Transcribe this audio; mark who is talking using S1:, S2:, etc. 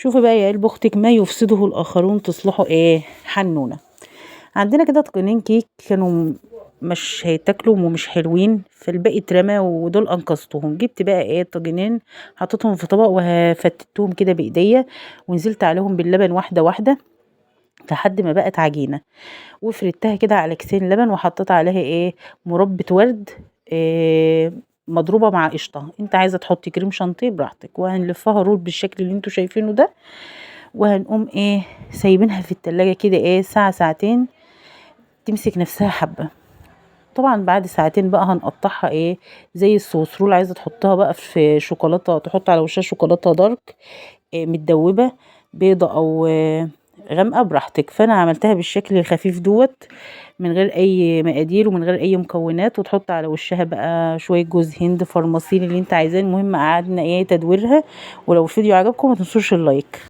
S1: شوفي بقى يا قلب اختك، ما يفسده الاخرون تصلحه ايه حنونه. عندنا كده طاجنين كيك كانوا مش هيتاكلوا ومش حلوين، فالباقي اترمى ودول انقذتهم. جبت بقى ايه الطاجنين، حطيتهم في طبق وفتتهم كده بايديا، ونزلت عليهم باللبن واحدة واحدة لحد ما بقت عجينه، وفردتها كده على كيسين لبن، وحطيت عليها ايه مربى ورد إيه مضروبة مع قشطه. انت عايزه تحطي كريم شانتيه براحتك. وهنلفها roll بالشكل اللي انتوا شايفينه ده، وهنقوم ايه سايبينها في التلاجة كده ايه ساعة ساعتين تمسك نفسها حبه. طبعا بعد ساعتين بقى هنقطعها ايه زي ال Swiss roll. عايزه تحطها بقى في شوكولاتة، تحط على وشها شوكولاتة dark إيه متدوبه بيضة او إيه غامقه براحتك. فانا عملتها بالشكل الخفيف دوت من غير اي مقادير ومن غير اي مكونات، وتحط على وشها بقى شوية جوز هند فرماسين اللي انت عايزاه. المهم قعدنا ايه تدويرها. ولو الفيديو عجبكم ما تنسوش ال like.